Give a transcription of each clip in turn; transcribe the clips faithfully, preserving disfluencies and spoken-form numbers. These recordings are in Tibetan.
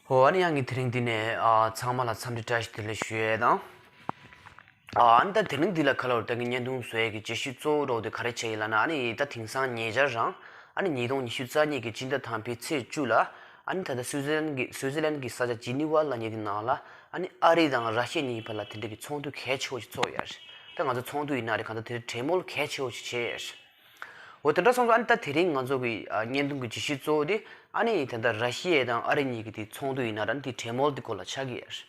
ཨོ། ཨ་ནི་ཡང་ངས་དེ་རིང་འདི་ནས་ཨ་ཚང་མ་ལ་འཚམས་འདྲི་བཀྲ་ཤིས་བདེ་ལེགས་ཞུ་ཡས་དང་། ཨ་ཨ་ནི་ད་དེ་རིང་འདི་ལ་ཁ་ལོར་ད་གི་བརྙན་ཐུང་བཟོ་ཡས་ཀྱི་བརྗོད་གཞི་གཙོ་བོ་རོགས་དེ་ག་རེ་བྱས་ཡིན་ལབ་ན། ཨ་ནི་ད་དེང་སང་ཉེ་ཆར་རང་ཨ་ནི་ཉིས་སྟོང་ཉི་ཤུ་རྩ་གཉིས་ཀྱི་སྤྱི་ཟླ་དང་པོའི་ཚེས་བཅུ་ལ་ཨ་ནི་ད་ལྟ་སུའུ་ཙི་ལན་གྱི་སུའུ་ཙི་ལན་གྱི་ས་ཆ་ཇི་ནི་ཝ་ལབ་མཁན་དེ་ནང་ལ་ཨ་ནི་ཨ་རི་དང་ར་ཤི་ཡ་གཉིས་བར་ལ་དེ་འདྲ་གི་ཚོགས་འདུ་གལ་ཆེ་བོ་ཞིག་ཚོགས་ཡོད་རེད། ད་ང་ཚོ་ཚོགས་འདུ་ཡིན་ན་རེད། གང་ལྟར་དེ་འདྲ་གྲོས་མོལ་གལ་ཆེ་བོ་ཞིག་བྱས་ཡོད་རེད། འོ་དེ་འདྲ་སོང་ཙང་ཨ་ནི་ད་དེ་རིང་ང་ཚོ་གི་ཨ་བརྙན་ཐུང་གི་བརྗོད་གཞི་གཙོ་བོ་དེ་ཨ་ནི་ད་ལྟ་ར་ཤི་ཡ་དང་ཨ་རི་གཉིས་ཀྱི་དེ་ཚོགས་འདུ་ཡིན་ན་ར་ཨ་ནི་དེ་གྲོས་མོལ་དེ་སྐོར་ལ་ཆགས་ཀྱི་ཡོད་རེད།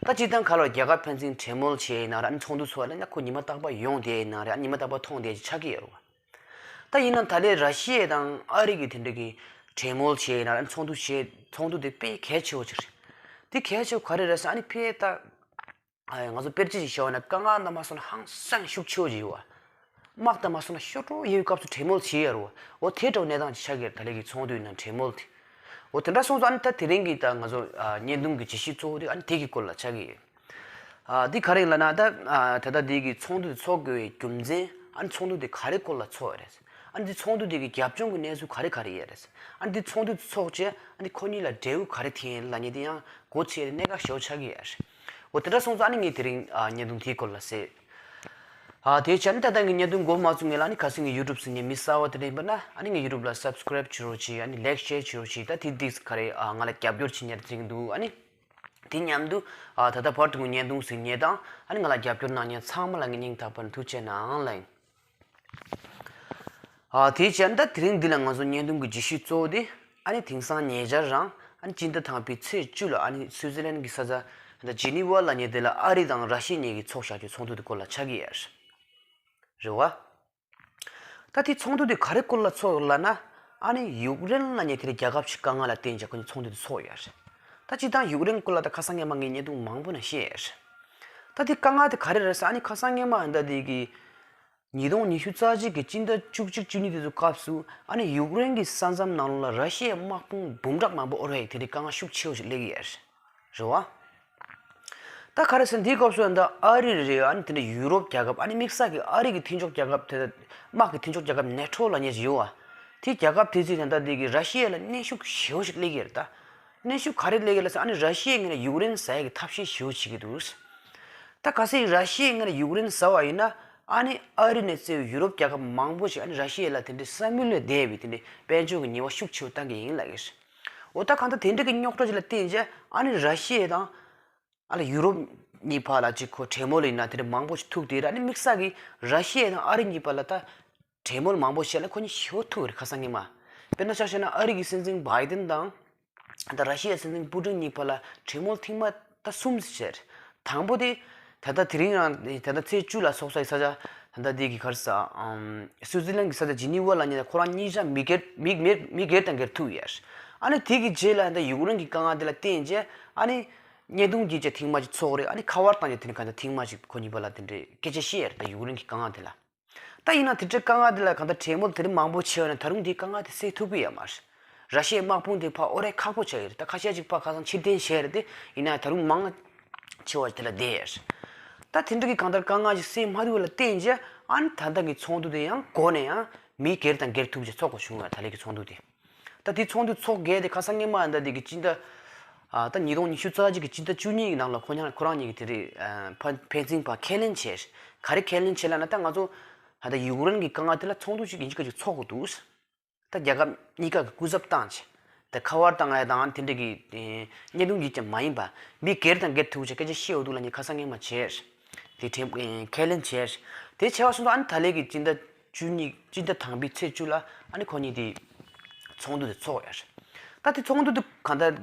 ད་སྤྱིར་བཏང་ཁ་ལོར་རྒྱལ་ཁབ་ཕན་ཚུན་གྲོས་མོལ་བྱས་ཡིན་ན་ར་ཨ་ནི་ཚོགས་འདུ་ཚོགས་ཡ་ལ་ཡང་ཁོ་ཉི་མ་རྟག་པར་ཡོང་བསྡད་ཡིན་ན་ར་ཨ་ནི་ཉི་མ་རྟག་པར་མཐོང་བསྡད་ཅིག་ཆགས་ཀྱི་ཡོད་རེད་བ། ད་ཡིན་ན་ད་ལྟའི་ར་ཤི་ཡ་དང་ཨ་རི་གི་དེ་འདྲ་གི་གྲོས་མོལ་བྱས་ཡིན་ན་ར་ཨ་ནི་ཚོགས་འདུ་བྱས་ཚོགས་འདུ་དེ་དཔེ་གལ་ཆེ་བོ་ཅིག་རེད། དེ་གལ་ཆེ་བོ་ག་རེ་རེད་ཟེར་ཨ་ནི་ཕེ་ད། ཨ་ང་ཚོ་དཔེར་བརྗོད་ཅིག་བྱས་པ་ན་དཀའ་ངལ་ནང་མ་སོང་ན་ཧང་སང་ཤུགས་ཆེ་བོ་ཅིག་ཡོད་བ། དམག་དང་མ་སོང་ན་ཤོར་འགྲོ་ཡོད་སྐབས་སུ་གྲོས་མོལ་བྱེད་ཡ་རོ། འོ་དེ་འདྲ་བོ་གནས་སྟངས་ཅིག་ཆགས་ཀྱི་རེད། ད་ལན་གྱི་ཚོགས་འདུ་ཡིན་ན་གྲོས་མོལ་དེ། འོ་དེ་འདྲ་སོང་ཙང་ཨ་ནི་ད་དེ་རིང་གི་ད་ང་ཚོ་ཨ་བརྙན་ཐུང་གི་བརྗོད་གཞི་གཙོ་བོ་དེ་ཨ་ནི་དེ་གི་སྐོར་ལ་ཆགས་ཀྱི་ཡོད། ཨ་འདི་ག་རེ་ཡིན་ལབ་ན་ད་ཨ་ད་ལྟ་འདི་གི་ཚོགས་འདུ་དེ་ཚོགས་དགོས་པའི་རྒྱུ་མཚན་ཨ་ནི་ཚོགས་འདུ་དེ་ག་རེ་སྐོར་ལ་ཚོགས་ཡ་རེད། ཨ་ནི་འདི་ཚོགས་འདུ་དེ་གི་རྒྱབ་ལྗོངས་ཀྱི་གནས་ཚུལ་ག་རེ་ག་རེ་ཡོད་རེད། ཨ་ནི་འདི་ཚོགས་འདུ་དེ་ཚོགས་རྗེས་ཨ་ནི་ཁོ་གཉིས་ལ་འབྲས་བུ་ག་རེ་ཐོན་ཡོད་ལབ་མཁན་དེ་ཡང་མགོ་ཚོས་ཡ་གནད་འགག་ཞེ་པོ་ཆགས་ཀྱི་ཡོད་རེད། འོ་དེ་འདྲ་སོང་ཙང་ཨ་ནི་ངས་དེ་རིང་ཨ་བརྙན་ཐུང་དེའི་སྐོར་ལ་ཟེར། ཨ་དེའི་ཆ་ནི་ད་ལྟ་ངས་བརྙན་ཐུང་འགོ་མ་བཙུགས་སྔོན་ལ་ཨ་ནི་ཁ་སང་ངས་ཡུ་ཊུབ་ཟིན་ནས་མི་གསར་བ་དེ་འདྲ་ཡིན་པ་ན་ཨ་ནི་ངའི་ཡུ་ཊུབ་ལ་སབ་སི་ཀ་རེབ་བྱེད་རོགས་གྱིས། ཨ་ནི་ལའིག་ཤེར་བྱེད་རོགས་གྱིས། ད་དེ་འདི་ག་རེ་ཨ་ང་ལ་རྒྱབ་སྐྱོར་བྱེད་མཁན་དེ་འདྲ་འདུག་ཨ་ནི། དེ་མཉམ་དུ་ཨ་ད་ལྟ་བར་དུ་བརྙན་ཐུང་གཟིགས་མཁན་དང་ཨ་ནི་ང་ལ་རྒྱབ་སྐྱོར་གནང་མཁན་ཚང་མ་ལ་ངས་སྙིང་ཐག་པ་ནས་ཐུགས་རྗེ་གནང་ལབ་ཡིན། ཨ་དེའི་ཆ་ནི་ད་དེ་རིང་འདི་ལ་ང་ཚོ་བརྙན་ཐུང་གི་བརྗོད་གཞི་གཙོ་བོ་དེ་ཨ་ནི་དེང་སང་ཉེ་ཆར་རང་ཨ་ནི་སྤྱི་ཟླ་དང་པོའི་ཚེས་བཅུ་ལ་ཨ་ནི་སུའུ་ཙི་ལན་གྱི་ས་ཆ་ད་ཇི་ནི་ཝ་ལབ་མཁན་དེ་ལ་ཨ་རི་དང་ར་ཤི་ཡ་གཉིས་ཀྱིས་ཚོགས་བཞག་རྒྱུའི་ཚོགས་འདུ་དེ་སྐོར་ལ་ཆགས་ཀྱི་ཡོད་རེད་བ། ད་དེ་ཚོགས་འདུ་དེ་ག་རེ་སྐོར་ལ་ཚོགས་ཡོད་ལབ་ན། ཨ་ནི་ཡུཀ་རེན་ལབ་མཁན་དེ་རྒྱལ་ཁབ་ཅིག་དཀའ་ངལ་ལ་བརྟེན་བྱས་ཁོ་གཉིས་ཚོགས་འདུ་དེ་ཚོགས་ཡོད་རེད། ད་སྤྱིར་བཏང་ཡུཀ་རེན་སྐོར་ལ་ད་ཁ་སང་སྔོན་མ་ངས་བརྙན་ཐུང་མང་པོ་ནས་བཤད་ཡོད་རེད། ད་དེ་དཀའ་ངལ་དེ་ག་རེ་རེད་ཟེར་ཨ་ནི་ཁ་སང་སྔོན་མ་ད་དེ་གི་ཉིས་སྟོང་ཉི་ཤུ་རྩ་གཅིག་གི་སྤྱི་ཟླ་བཅུ་གཅིག་བཅུ་གཉིས་དེ་ཚོའི་སྐབས་སུ་ཨ་ནི་ཡུཀ་རེན་གྱི་ས་མཚམས་ནང་ལོགས་ལ་ར་ཤི་ཡའི་དམག་དཔུང་འབུམ་ཕྲག་མང་པོ་དབོར་བའི་དེ་འདྲའི་དཀའ་ངལ་ཤུགས་ཆེ་བོ་ཞིག་སླེབས་ཀྱི་ཡོད་རེད། རེད་བ། ད་ག་རེ་ཟེར་འདིའི་སྐབས་སུ་ད་ཨ་རི་རེད། ཨ་ནི་དེ་འདྲ་ཡུ་རོབ་རྒྱལ་ཁབ་ཨ་ནི་དམིགས་བསལ་གྱི་ཨ་རི་གི་མཐུན་ཕྱོགས་རྒྱལ་ཁབ་དེ་དམག་གི་མཐུན་ཕྱོགས་རྒྱལ་ཁབ་ནེ་ཊོ་ལབ་མཁན་ཞིག་ཡོད་བ། དེ་རྒྱལ་ཁབ་དེ་ཚོས་ད་ལྟ་དེ་གི་ར་ཤི་ཡ་ལ་གནོན་ཤུགས་ཞེ་བོ་ཞིག་སླེབས་ཀྱི་རེད་ད། གནོན་ཤུགས་ག་རེ་སླེབས་ཀྱི་ལབ་ཟེར་ཨ་ནི་ར་ཤི་ཡའི་ངོས་ནས་ཡུཀ་རེན་ཟ་ཡ་གི་ཐབས་ཤེས་ཞེ་བོ་བྱེད་ཀྱི་འདུག་ད་གལ་སྲིད་ར་ཤི་ཡའི་ངོས་ནས་ཡུཀ་རེན་ཟ་བ་ཡིན་ན་ཨ་ནི་ཨ་རི་ནས་གཙོས་པའི་ཡུ་རོབ་རྒྱལ་ཁབ་མང་པོ་ཞིག་ཨ་ནི་ར་ཤི་ཡ་ལ་དེ་འདྲའི་ས་མུལ་ལས་འདས་པའི་དེ་འདྲའི་དཔལ་འབྱོར་གྱི་ཉེས་པ་ཤུགས་ཆེ་བོ་བཏང་གི་ཡིན་ལབ་ཀྱི་རེད། འོ་ད་གང་ལྟར་དེ་འདྲ་གི་རྙོག་དྲ་ཅིག་ལ་བརྟེན་བྱས་ཨ་ནི་ར་ཤི་ཡ་དང་ཨ་ལ་ཡུ་རོབ་གཉིས་བར་ལ་ཅིག་ཁོ་གྲོས་མོལ་ཡིན་ན་དེ་འདྲ་མང་པོ་ཞིག་ཐུག་དེ་ར་ཨ་ནི་དམིགས་བསལ་གྱི་ར་ཤི་ཡ་དང་ཨ་རི་གཉིས་བར་ལ་ད་གྲོས་མོལ་མང་པོ་བྱས་ལ་ཁོ་གཉིས་ཞེ་པོ་ཐུག་རེད་ཁ་སང་ཉི་མ། དཔེར་ན་ཆ་བཞག་ན་ཨ་རི་གི་སྲིད་འཛིན་བྷའི་ཏིན་དང་ད་ར་ཤི་ཡའི་སྲིད་འཛིན་པུ་ཏིན་གཉིས་བར་ལ་གྲོས་མོལ་ཐེངས་མ་ད་གསུམ་ཙམ་བྱས་རེད། དང་པོ་དེ་ད་ལྟ་དེ་རིང་རང་ད་ལྟ་ཚེས་བཅུ་ལ་ཚོགས་ས་ཡི་ས་ཆ་ད་ལྟ་དེ་གི་ག་རེ་ཟེར་ཨམ་སུའུ་ཙི་ལན་གི་ས་ཆ་ཇི་ནི་ཝ་ལབ་མཁན་ལ་ཁོ་རང་གཉིས་ཆ་མི་སྒེར་མི་མི་མི་སྒེར་དང་སྒེར་ཐུག་ཡོད་རེད། ཨ་ནི་དེ་གི་རྗེས་ལ་ད་ལྟ་ཡུཀ་རེན་གི་དཀའ་ངལ་དེ་ལ་བརྟེན་བྱས་ཨ་ནི་བརྙན་ཐུང་བརྒྱུད་བྱས་ཐེངས་མ་ཅིག་ཚོགས་རེད། ཨ་ནི་ཁ་པར་བཏང་བྱས་དེ་ནི་ག་ད་ཐེངས་མ་ཅིག་ཁོ་གཉིས་བར་ལ་དེ་འདྲའི་སྐད་ཆ་བཤད་ཡོད་རེད་ད་ཡུཀ་རེན་གྱི་དཀའ་ངལ་དེ་ལ། ད་ཡིན་ན་དེ་འདྲའི་དཀའ་ངལ་དེ་ལ་གང་ལྟར་གྲོས་མོལ་དེ་རིང་མང་པོ་བྱས་ཡོད་ན་ད་རུང་དེའི་དཀའ་ངལ་དེ་སེལ་ཐུབ་ཀྱི་ཡོད་མ་རེད། ར་ཤི་ཡའི་དམག་དཔུང་དེ་ཕར་དབོར་ཡ་ཁག་པོ་ཆགས་ཡོད་རེད། ད་ཁ་ཤས་ཅིག་ཕར་ཁ་སང་ཕྱིར་འཐེན་བྱས་རེད་དེ་ཡིན་ན་ད་རུང་མང་ཆེ་བ་དེ་ལ་བསྡད་ཡོད་རེད། ད་དེ་འདྲ་གི་གང་ལྟར་དཀའ་ངལ་ཅིག་སེལ་མ་ཐུབ་པ་ལ་བརྟེན་བྱས་ཨ་ནི་ད་ལྟ་གི་ཚོགས་འདུ་དེ་ཡང་འགོ་ནས་ཡང་མི་སྒེར་དང་སྒེར་ཐུག་བྱས་ཚོགས་དགོས་བྱུང་བ་ད་ལན་གྱི་ཚོགས་འདུ་དེ། ད་དེ་ཚོགས་འདུ་ཚོགས་བརྒྱབ་དེ་ཁ་སང་སྔོན་མ་ད་དེ་གི་སྤྱི་ཟླ། ཨ་ད་ཉིས་སྟོང་ཉི་ཤུ་རྩ་གཅིག་གི་སྤྱི་ཟླ་བཅུ་གཉིས་ཀྱི་ནང་ལ་ཁོ་རང་ཁོ་རང་གཉིས་ཀྱིས་དེ་རིང་ཨ་ཕ་ཕན་ཚུན་བར་ཁས་ལེན་བྱས། ག་རེ་ཁས་ལེན་བྱས་ལབ་ན་ད་ང་ཚོ་ད་ད་ཡུཀ་རེན་གྱི་དཀའ་ངལ་དེ་ལ་ཚོགས་འདུ་ཞིག་ཡིན་གཅིག་ག་ཅིག་ཚོགས་དགོས་འདུག་ད་རྒྱལ་ཁབ་གཉིས་ཀ་གི་སྐུ་ཚབ་བཏང་བྱས། ད་ཁ་པར་བཏང་ཡ་དང་དེ་འདྲ་གི་ཨེ་བརྙན་ཐུང་ཡིན་ཀྱང་མ་ཡིན་པ་མི་སྒེར་དང་སྒེར་ཐུག་བྱས་སྐད་ཆ་བཤད་འོ་འདུག་ལབ་ནས་ཁ་སང་སྔོན་མ་བྱས། དེ་དྲན་ཨེ་ཁས་ལེན་བྱས། དེ་བྱས་པ་སོང་ཙང་ཨ་ནི་ད་ལན་གྱི་སྤྱི་ཟླ་བཅུ་གཉིས་སྤྱི་ཟླ་དང་པོའི་ཚེས་བཅུ་ལ་ཨ་ནི་ཁོ་གཉིས་དེ་ཚོགས་འདུ་དེ་ཚོགས་ཡོད་རེད། ད་དེ་ཚོགས་འདུ་དེ་གང་ལྟར་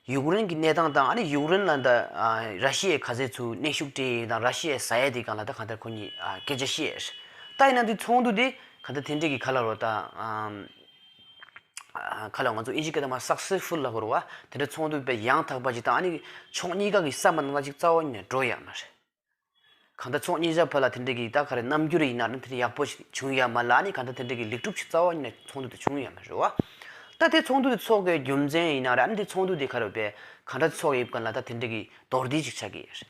ཡུཀ་རེན་གྱི་གནས་སྟངས་དང་ཨ་ནི་ཡུཀ་རེན་ལ་ད་ཨ་ར་ཤི་ཡས་ག་ཚད་ཚུར་གནོན་ཤུགས་སྤྲད་ཡས་དང་ར་ཤི་ཡས་ཟ་ཡས་དེ་སྒང་ལ་ད་གང་ལྟར་ཁོ་གཉིས་ཨ་སྐད་ཆ་བཤད་ཡོད་རེད། ད་ཡིན་ན་དེ་ཚོགས་འདུ་དེ་གང་ལྟར་དེ་འདྲས་ཀྱི་ག་ལ་རོ་ད་ཨམ་ཨ་ག་ལ་ང་ཚོ་ཨིན་ཇི་སྐད་དུ་མ་སག་སེ་སི་ཕུལ་ལབ་དགོས་རེད་བ། དེ་འདྲ་ཚོགས་འདུ་དཔེ་ཡང་དག་པ་ཅིག་དང་ཨ་ནི་ཕྱོགས་གཉིས་ཀ་གི་བསམ་པ་ནང་བཞིན་གཅིག་རྩ་བ་ཉིད་ནས་འགྲོ་ཡ་མ་རེད། གང་ལྟར་ཕྱོགས་གཉིས་ཆ་བར་ལ་དེ་འདྲ་གི་ད་ག་རེ་རྣམ་འགྱུར་ཡིན་ན་ར་དེ་འདྲ་ཡག་པོ་ཞིག་བྱུང་ཡ་མ་རེད། ཨ་ནི་གང་ལྟར་དེ་འདྲ་གི་ལེགས་གྲུབ་ཞིག་རྩ་བ་ཉིད་ནས་ཚོགས་འདུ་དེ་བྱུང་ཡ་མ་རེད་བ། ད་དེ་ཚོགས་འདུ་དེ་ཚོགས་དགོས་རྒྱུ་མཚན་ཡིན་ན་ར་ཨ་ནི་དེ་ཚོགས་འདུ་དེ་ག་རེ་བས་གང་འདྲ་ཚོགས་ཡོད་ག་ལ་ད་དེ་འདྲ་གི་མདོར་བསྡུས་ཅིག་ཆགས་ཀྱི་ཡོད་རེད།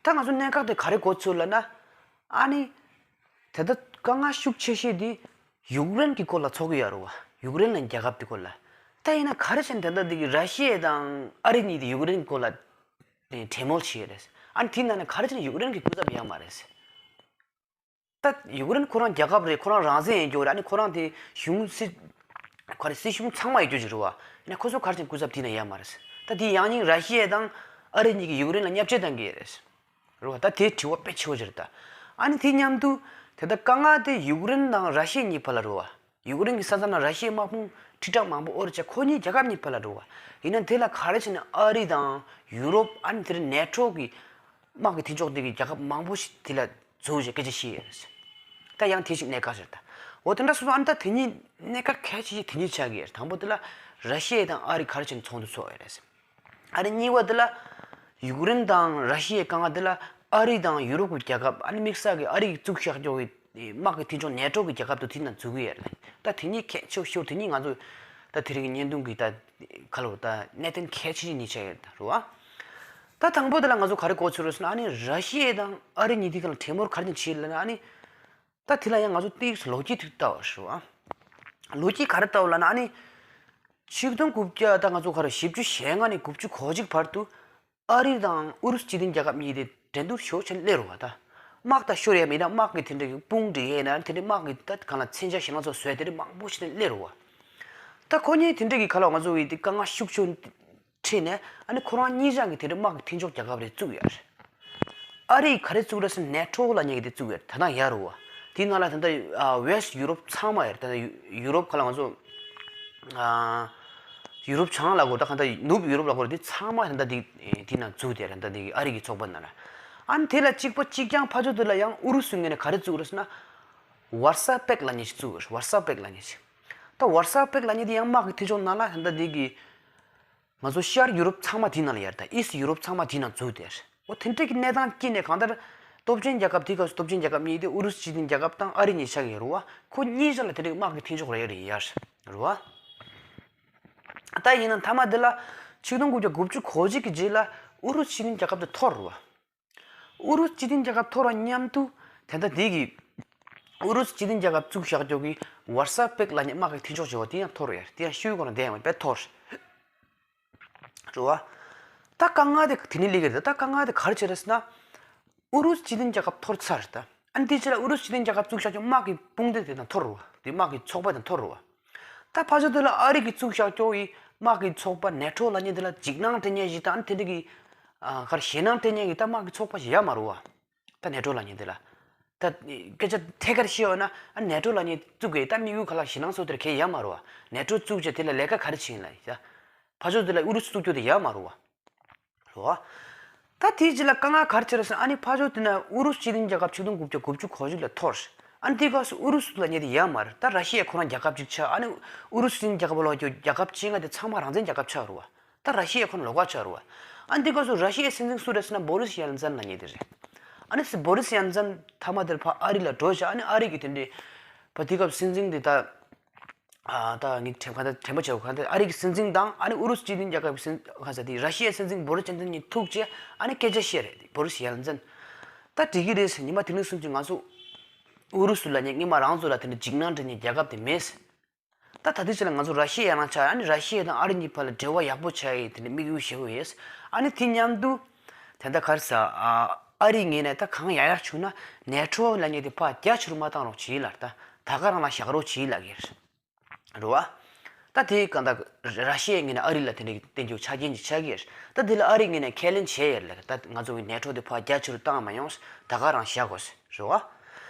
ད་ང་ཚོ་གནད་འགག་དེ་ག་རེ་གོ་ཚུལ་ལབ་ན། ཨ་ནི། དེ་ལྟ་དཀའ་ངལ་ཤུགས་ཆེ་ཤོས་དེ་ཡུཀ་རེན་གྱི་སྐོར་ལ་ཚོགས་ཀྱི་ཡོད་རེད་བ། ཡུཀ་རེན་ལ་རྒྱལ་ཁབ་དེ་སྐོར་ལ། ད་ཡིན་ན་ག་རེ་བྱས་ནས་ད་ལྟ་འདི་གི་ར་ཤི་ཡ་དང་ཨ་རི་གཉིས་དེ་ཡུཀ་རེན་སྐོར་ལ་གྲོས་མོལ་བྱས་རེད། ཨ་ནི་དེ་ནང་ནས་ག་རེ་བྱས་ནས་ཡུཀ་རེན་གྱི་སྐུ་ཚབ་ཡོད་མ་རེད། ད་ཡུཀ་རེན་ཁོ་རང་རྒྱལ་ཁབ་རེད། ཁོ་རང་རང་བཙན་ཡིན་རྒྱུ་རེད། ཨ་ནི་ཁོ་རང་དེ་གཞུང་སྲིད་ག་རེ་སྲིད་གཞུང་ཚང་མ་ཡོད་རྒྱུ་ཅིག་རེད་བ། ཡིན་ན་ཁོ་ཚོ་ག་རེ་བྱས་ནས་སྐུ་ཚབ་དེ་ནང་ཡོད་མ་རེད། ད་དེ་ཡང་སྙིང་ར་ཤི་ཡ་དང་ཨ་རི་གཉིས་ཀྱིས་ཡུཀ་རེན་ལ་བརྙས་བཅོས་བཏང་གི་ཡོད་རེད། རེད་བ། ད་དེ་དྲི་བ་དཔེ་ཆེ་བོ་ཅིག་རེད་ད། ཨ་ནི་དེ་མཉམ་དུ་དེ་ལྟར་དཀའ་ངལ་དེ་ཡུཀ་རེན་དང་ར་ཤི་ཡ་གཉིས་བར་ལ་རེད་བ། ཡུཀ་རེན་གྱི་ས་མཚམས་ན་ར་ཤི་ཡའི་དམག་དཔུང་ཁྲི་ཕྲག་མང་པོ་དབོར་བྱས། ཁོ་གཉིས་རྒྱལ་ཁབ་གཉིས་བར་ལ་འགྲོ་བ། ཡིན་ན་དེ་ལ་ག་རེ་བྱས་ནས་ཨ་རི་དང་ཡུ་རོབ། ཨ་ནི་དེར་ནེ་ཊོ་གི་དམག་གི་མཐུན་ཕྱོགས་དེ་གི་རྒྱལ་ཁབ་མང་པོ་ཞིག་དེ་ལ་འཛུལ་བྱས་སྐད་ཆ་བཤད་ཡོད་རེད། ད་ཡང་དེ་ཞིག་གནད་འགག་ཆགས་རེད་ད། འོ་དེ་འདྲ་སོང་ཙང་ཨ་ནི་ད་དེ་གཉིས་གནད་འགག་གལ་ཆེ་ཤོས་དེ་གཉིས་ཆགས་ཀྱི་ཡོད་རེད། དང་པོ་དེ་ལ་ར་ཤི་ཡ་དང་ཨ་རི་ག་རེ་བྱས་ནས་ཚོགས་འདུ་ཚོགས་ཡོད་རེད། ཨ་རི་གཉིས་པ་དེ་ལ་ཡུཀ་རེན་དང་ར་ཤི་ཡའི་དཀའ་ངལ་དེ་ལ་ཨ་རི་དང་ཡུ་རོབ་ཀྱི་རྒྱལ་ཁབ། ཨ་ནི་དམིགས་བསལ་གྱི་ཨ་རི་གིས་བཙུགས་བཞག་རྒྱུ་གི་དམག་གི་མཐུན་ཕྱོགས་ནེ་ཊོ་གི་རྒྱལ་ཁབ་དེ་དེ་ནང་འཛུལ་གྱི་ཡོད་རེད། ད་དེ་གཉིས་གལ་ཆེ་ཤོས་དེ་གཉིས་ང་ཚོ་ད་དེ་རིང་གི་བརྙན་ཐུང་གི་ད་ག་ལོ་ད་གནད་དོན་གལ་ཆེ་ཤོས་གཉིས་ཆགས་ཡོད་རེད་བ། ད་དང་པོ་དེ་ལ་ང་ཚོ་ག་རེ་གོ་ཚོད་རེད་ཟེར་ན། ཨ་ནི་ར་ཤི་ཡ་དང་ཨ་རི་གཉིས་དེ་ག་ལ་གྲོས་མོལ་ག་རེ་བྱས་ལབ་ན། ཨ་ནི་ད་དེ་ལ་ཡང་ང་ཚོ་ཏོག་ཙམ་ལོ་རྒྱུས་ཐོག་ལྟ་བ་ཞུ་ཨ། ལོ་རྒྱུས་ག་རེ་ལྟ་བ་ལབ་ན། ཨ་ནི་ཆིག་སྟོང་དགུ་བརྒྱ་ད་ང་ཚོ་ག་རེ་བཞི་བཅུ་ཞེ་ལྔ་ནས་དགུ་བཅུ་གོ་གཅིག་བར་དུ་ཨ་རི་དང་ཨུ་རུ་སུ་སྤྱི་མཐུན་རྒྱལ་ཁབ་གཉིས་དེ་འགྲན་བསྡུར་ཞེ་པོ་བྱས་ནས་སླེབས་རེད་བ། ད་དམག་ད་ཤོར་ཡ་མེད་ན་དམག་གི་དེ་འདྲ་གི་དཔུང་སྒྲིག་ཡས་ན་དེ་འདྲ་དམག་གི་ད་གང་ལ་མཚོན་ཆ་ཞེ་དྲག་ཚོ་བཟོས་དེ་འདྲ་མང་པོ་བྱས་ནས་སླེབས་རེད་བ། ད་ཁོ་གཉིས་དེ་འདྲ་གི་ག་ལ་ང་ཚོ་བའི་དེ་དཀའ་ངལ་ཤུགས་ཆེ་ཁྲིད་ནས། ཨ་ནི་ཁོ་རང་གཉིས་ཆ་གི་དེ་འདྲ་དམག་གི་མཐུན་ཕྱོགས་རྒྱལ་ཁབ་རེ་བཙུགས་ཡོད་རེད། ཨ་རིས་ག་རེ་བཙུགས་རེད་ཟེར་ན་ནེ་ཊོ་ལབ་མཁན་གྱི་དེ་བཙུགས་ཡོད་རེད། ད་ནང་ཡོད་རེད་བ། དེའི་ནང་ལ་ད་ལྟ་ཨ་ཝེ་སི་ཊི་ཡུ་རོབ་ཚང་མ་ཡོད་རེད། ད་ལྟ་ཡུ་ཡུ་རོབ་ག་ལ་ང་ཚོ་ཨ་ཡུ་རོབ་བྱང་ལ་གོ། ད་ག་ད་ནུབ་ཡུ་རོབ་ལ་གོ་རེད། དེ་ཚང་མ་ད་ལྟ་དེ་དེའི་ནང་བཙུགས་བསྡད་རེད། ད་དེ་ཨ་རི་གི་ཚོགས་པ་ནང་ལ། ཨ་ནི་དེ་ལ་གཅིག་པ་གཅིག་རྐྱང་ཕར་ཕྱོགས་དེ་ལ་ཡང་ཨུ་རུ་སུའི་ངོས་ནས་ག་རེ་བཙུགས་རེད་ཟེར་ན། ཝར་སའེ་པེག་ལབ་མཁན་ཞིག་བཙུགས་ཡོད་རེད། ཝར་སའེ་པེག་ལབ་མཁན་ཞིག་ད་ཝར་སའེ་པེག་ལབ་མཁན་དེ་ཡང་དམག་གི་མཐུན་ཕྱོགས་ནང་ལ་ད་ལྟ་དེ་གི་ང་ཚོ་ཤར་ཡུ་རོབ་ཚང་མ་དེའི་ནང་ལ་ཡོད་རེད། ད་ཨི་སི་ཊི་ཡུ་རོབ་ཚང་མ་དེའི་ནང་འཛུལ་བསྡད་རེད། འོ་དེ་འདྲ་གི་གནས་སྟངས་དཀྱིལ་ནས་གང་ལྟར་སྟོབས་ཆེན་རྒྱལ་ཁབ་དེ་ག་སྟོབས་ཆེན་རྒྱལ་ཁབ་གཉིས་དེ་ཨུ་རུ་སུ་སྤྱི་མཐུན་རྒྱལ་ཁབ་དང་ཨ་རི་གཉིས་ཆགས་ཀྱི་ཡོད་རེད་བ། ཁོ་གཉིས་ཆ་ལ་དེ་འདྲ་གི་དམག་གི་མཐུན་ཕྱོགས་རེ་རེ་ཡོད་རེད་བ། ད་ཡིན་ན་མཐའ་མ་དེ་ལ་ཆིག་སྟོང་དགུ་བརྒྱ་དགུ་བཅུ་གོ་གཅིག་གི་རྗེས་ལ་ཨུ་རུ་སུ་སྤྱི་མཐུན་རྒྱལ་ཁབ་དེ་འཐོར་རེད་བ། ཨུ་རུ་སུ་སྤྱི་མཐུན་རྒྱལ་ཁབ་འཐོར་བ་མཉམ་དུ་དེ་ལྟ་དེ་གི་ཨུ་རུ་སུ་སྤྱི་མཐུན་རྒྱལ་ཁབ་བཙུགས་བཞག་རྒྱུ་གི་ཝར་སའེ་པེག་ལབ་མཁན་དམག་གི་མཐུན་ཕྱོགས་བྱེད་པ་དེ་ཡང་འཐོར་ཡོད་རེད། དེ་ཡང་ཤོད་དགོས་ན་བསྡད་ཡོད་མ་རེད། དཔེ་འཐོར་རེད་བ། ད་དཀའ་ངལ་དེ་དེ་ནས་སླེབས་ཀྱི་རེད། ད་དཀའ་ངལ་དེ་ག་རེ་བྱས་རེད་ཟེར་ན། ཨུ་རུ་སུ་སྤྱི་མཐུན་རྒྱལ་ཁབ་འཐོར་ཚར་རེད་ད། ཨ་ནི་དེའི་རྗེས་ལ་ཨུ་རུ་སུ་སྤྱི་མཐུན་རྒྱལ་ཁབ་བཙུགས་བཞག་རྒྱུ་དམག་གི་དཔུང་སྡེ་དེ་དང་འཐོར་རེད་བ། དེ་དམག་གི་ཚོགས་པ་དེ་འཐོར་རེད་བ། ད་ཕར་ཕྱོགས་དེ་ལ་ཨ་རི་གིས་བཙུགས་བཞག་རྒྱུ་ཡི་དམག་གི་ཚོགས་པ་ནེ་ཊོ་ལབ་མཁན་དེ་ལ་འཇིགས་སྣང་སྤྲད་མཁན་ཞིག་དང་། ཨ་ནི་དེ་འདྲ་གི་ཨ་ག་རེ་ཞེད་སྣང་སྤྲད་མཁན་གྱི་ད་དམག་གི་ཚོགས་པ་ཞིག་ཡོད་མ་རེད་བ། ད་ནེ་ཊོ་ལབ་མཁན་དེ་ལ། ད་སྐད་ཆ་ཐད་ཀར་བཤད་ཡོད་ན། ཨ་ནེ་ཊོ་ལབ་མཁན་བཙུགས་དགོས། ད་དམིགས་ཡུལ་ག་ལ་ཞེད་སྣང་བཟོ་དེར་གལ་ཡོད་མ་རེད་བ། ནེ་ཊོ་བཙུགས་བྱས་དེ་ལ་ལས་ཀ་ག་རེ་བྱེད་ཡིན་ལབ་ཡིན་ད། ཕར་ཕྱོགས་དེ་ལ་ཨུ་རུ་སུ་བཙུགས་རྒྱུ་དེ་ཡོད་མ་རེད་བ། རེད་བ། ད་དེའི་རྗེས་ལ་དཀའ་ངལ་ག་རེ་བྱས་རེད་ཟེར་ན། ཨ་ནི་ཕར་ཕྱོགས་དེ་ན་ཨུ་རུ་སུ་སྤྱི་མཐུན་རྒྱལ་ཁབ་ཆིག་སྟོང་དགུ་བརྒྱ་དགུ་བཅུ་གོ་གཅིག་ལ་འཐོར། ཨ་ནི་དེའི་སྐབས་སུ་ཨུ་རུ་སུ་ལབ་མཁན་དེ་ཡོད་མ་རེད། ད་ར་ཤི་ཡ་ཁོ་རང་རྒྱལ་ཁབ་ཅིག་ཆགས། ཨ་ནི་ཨུ་རུ་སུ་སྤྱི་མཐུན་རྒྱལ་ཁབ་ལབ་རྒྱུ་རྒྱལ་ཁབ་བཅོ་ལྔ་དེ་ཚང་མ་རང་བཙན་རྒྱལ་ཁབ་ཆགས་རེད་བ། ད་ར་ཤི་ཡ་ཁོ་རང་ལོགས་ཀ་ཆགས་རེད་བ། ཨ་ནི་དེའི་སྐབས་སུ་ར་ཤི་ཡའི་སྲིད་འཛིན་སུ་རེད་ཟེར་ན་བོ་རི་སི་ཡལ་ཛན་ལབ་མཁན་དེ་རེད། ཨ་ནི་སི་བོ་རི་སི་ཡལ་ཛན་མཐའ་མ་དེར་ཕར་ཨ་རི་ལ་འགྲོ་བྱས། ཨ་ནི་ཨ་རི་གི་དེ་འདྲའི་ཕར་དེའི་སྐབས་སྲིད་འཛིན་དེ་ད། ཨ་ད་ངས་དྲན་ག་ད་དྲན་པ་བྱས་ག་ད་ཨ་རི་གི་སྲིད་འཛིན་དང་། ཨ་ནི་ཨུ་རུ་སུ་སྤྱི་མཐུན་རྒྱལ་ཁབ་ཀྱི་སྲིད་ག་ས་དེ་ར་ཤི་ཡའི་སྲིད་འཛིན་བོ་རི་སི་ཡལ་ཛན་གཉིས་ཐུག་བྱས། ཨ་ནི་སྐད་ཆ་བཤད་རེད། བོ་རི་སི་ཡལ་ཛན་ད་འགྲིག་གི་རེད་ཟེར། ཉི་མ་དེ་རིང་སུམ་ཅུ་ང་ཚོ་ཨུ་རུ་སུ་ལབ་མཁན་སྔོན་མ་རང་ཚོ་ལ་དེ་འདྲ་འཇིགས་སྣང་སྤྲད་མཁན་རྒྱལ་ཁབ་དེ་མེད་ཟེར། ད་ད་ལྟའི་ཆ་ལ་ང་ཚོ་ར་ཤི་ཡ་ཡར་ལངས་ཆགས། ཨ་ནི་ར་ཤི་ཡ་དང་ཨ་རི་གཉིས་བར་ལ་འབྲེལ་བ་ཡག་པོ་ཆགས་ཡས་དེ་འདྲ་དམིགས་ཡུལ་བཞེས་ཀྱི་ཡོད། ཨ་ནི་དེ་མཉམ་དུ་དེ་འདྲ་ག་རེ་ཟེར། ཨ་ཨ་རིའི་ངོས་ནས་ད་གང་ཡག་ཡག་བྱུང་ན་ནེ་ཊོ་ལབ་མཁན་དེ་ཕར་རྒྱ་ཆེ་རུ་མ་བཏང་རོགས་བྱེད་ལབ། ད་ད་ག་རང་ལ་བཞག་རོགས་བྱེད་ལབ་ཀྱི་རེད་བ། ད་དེ་གང་ལྟར་ར་ཤི་ཡའི་ངོས་ནས་ཨ་རི་ལ་དེ་འདྲ་བསྟན་རྒྱུ་ཆ་རྐྱེན་ཅིག་ཆགས་ཀྱི་རེད། ད་དེ་ལ་ཨ་རིའི་ངོས་ནས་ཁས་ལེན་བྱས་ཡོད་རེད། ད་ང་ཚོ་གི་ནེ་ཊོ་དེ་ཕར་རྒྱ་ཆེ་རུ་བཏང་མ་ཡོང་། ད་ག་རང་བཞག་དགོས་ཟེར་བ།